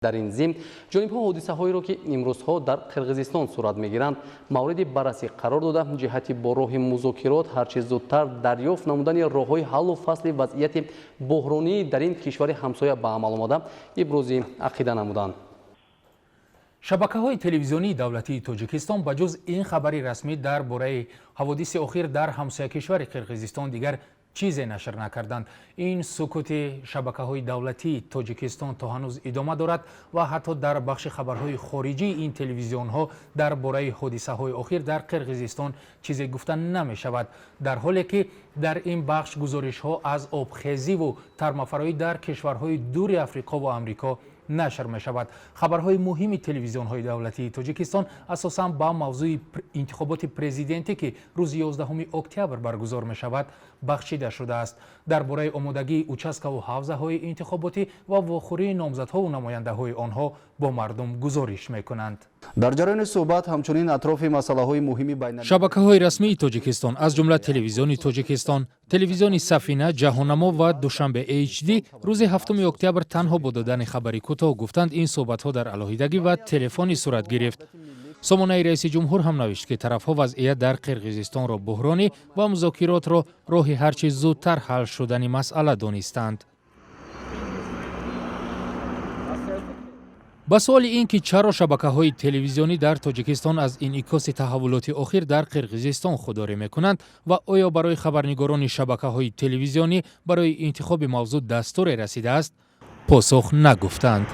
Дар ин зимн ҷонибҳо ҳодисаҳоеро, ки имрӯзҳо дар Қирғизистон сурат мегиранд, мавриди баррасӣ қарор дода, ҷиҳати бо роҳи музокирот ҳарчи зудтар дарёфт намудани роҳҳои ҳаллу фасли вазъияти буҳронӣ дар ин кишвари ҳамсоя ба амал омада ибрози ақида намуданд. Шабакаҳои телевизионии давлатии Тоҷикистон ба ҷуз ин хабари расмӣ дар бораи ҳаводиси охир дар ҳамсоякишвари Қирғизистон дигар чизе нашр накарданд. Ин сукути шабакаҳои давлатии Тоҷикистон то ҳанӯз идома дорад ва ҳатто дар бахши хабарҳои хориҷии ин телевизионҳо дар бораи ҳодисаҳои охир дар Қирғизистон чизе гуфта намешавад, дар ҳоле ки дар ин бахш гузоришҳо аз обхезиву тармафароӣ дар кишварҳои дури Африқову Амрико нашр мешавад. Хабарҳои муҳими телевизионҳои давлатии Тоҷикистон асосан ба мавзӯи интихоботи президентӣ, ки рӯзи 11 октябр баргузор мешавад, бахшида шудааст. Дар бораи омодагии участкаву ҳавзаҳои интихоботӣ ва вохӯрии номзадҳову намояндаҳои онҳо бо мардум гузориш мекунанд. Дар ҷараёни суҳбат ҳамчунин атрофи масъалаҳои муҳими байна Шабакаҳои расмии Тоҷикистон, аз ҷумла Телевизиони Тоҷикистон, Телевизиони Сафина, Ҷаҳоннамо ва Душанбе HD, рӯзи 7 октябр танҳо бо додани хабари кӯтоҳ гуфтанд, ин суҳбатҳо дар алоҳидагӣ ва телефонӣ сурат гирифт. Сомонаи раиси ҷумҳур ҳам навишт, ки тарафҳо вазъият дар Қирғизистонро буҳронӣ ва музокиротро роҳи ҳарчи зудтар ҳал шудани масъала донистанд. Ба суоли ин ки чаро шабакаҳои телевизионӣ дар Тоҷикистон аз инъикоси таҳаввулоти охир дар Қирғизистон худдорӣ мекунанд ва оё барои хабарнигорони шабакаҳои телевизионӣ барои интихоби мавзӯъ дастуре расидааст, посух нагуфтанд.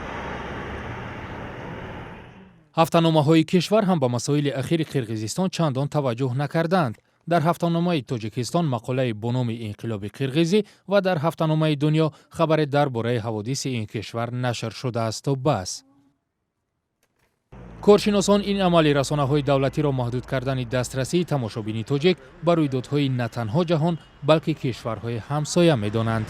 Ҳафтаномаҳои кишвар ҳам ба масоили ахири Қирғизистон чандон таваҷҷӯҳ накарданд. Дар ҳафтаномаи Тоҷикистон мақолаи бо номи «Инқилоби қирғизӣ» ва дар ҳафтаномаи Дунё хабаре дар бораи ҳаводиси ин кишвар нашр шудаасту бас. Коршиносон ин амали расонаҳои давлатиро маҳдуд кардани дастрасии тамошобини тоҷик ба рӯйдодҳои на танҳо ҷаҳон, балки кишварҳои ҳамсоя медонанд.